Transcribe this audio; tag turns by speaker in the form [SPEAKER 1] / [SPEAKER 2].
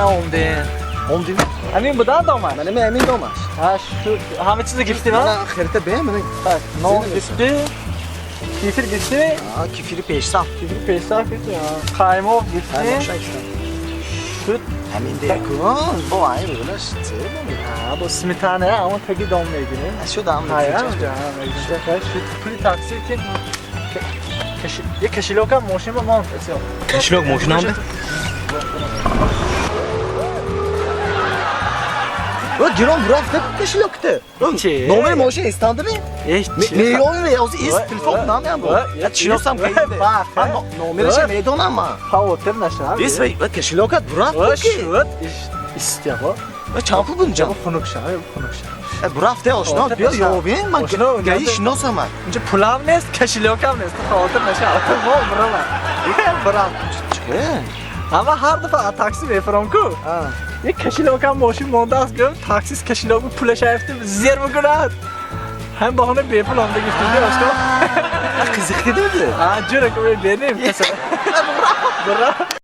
[SPEAKER 1] Мана омдем.
[SPEAKER 2] Омдим.
[SPEAKER 1] Ҳамин будан домаш?
[SPEAKER 2] Мана мен ҳамин домаш.
[SPEAKER 1] Ҳа, шу ҳама чиза гирифтем, а?
[SPEAKER 2] Мана харита бе, мана.
[SPEAKER 1] Так, нон гирифти. Кефир гирифти?
[SPEAKER 2] А, кефири пешсаф.
[SPEAKER 1] Кефири пешсаф гирифти. Қаймоқ гирифти.
[SPEAKER 2] Қаймоқша гирифтам.
[SPEAKER 1] Шуд.
[SPEAKER 2] Ҳамин декун. Бо ай рӯлаш це бо.
[SPEAKER 1] Ҳа, бо сметана ҳамон таги дом мегирем.
[SPEAKER 2] Шуд ҳам.
[SPEAKER 1] Ҳа, ҳа, шуд. Пули такси ки як кошелёкам мошин ба мон.
[SPEAKER 3] Кошелёк мошинам?
[SPEAKER 2] О, гирон бурафт кошелёкте.
[SPEAKER 1] Чи?
[SPEAKER 2] Номери мошин истандими? Меёми ҳозир ист телефон кунам бо. Я шиносам кайде. Номерша медонам ман.
[SPEAKER 1] Хавотир нашав.
[SPEAKER 2] Ис ва кошелёкат бурафт ки.
[SPEAKER 1] Шуд. Истяво.
[SPEAKER 2] Ва чанд пул бунҷа?
[SPEAKER 1] Хунук шав, хунук шав.
[SPEAKER 2] Бурафт ошно биё ёбем ман гаи шиносам ман.
[SPEAKER 1] Инҷа пулам нест, кошелёкам нест. Хавотир нашав. Мо бурам. Бурам.
[SPEAKER 2] Чӣ?
[SPEAKER 1] Ама ҳар дафъа такси мефурам ку. Як кошелёкам мошин мондааст, гӯям таксист кошелёку пулаша афтим зер мекунад. Ҳам баҳона бепул омда гирифтем, ошно.
[SPEAKER 2] Қизиқ киди?
[SPEAKER 1] А, ҷура ку бернем. Бурам.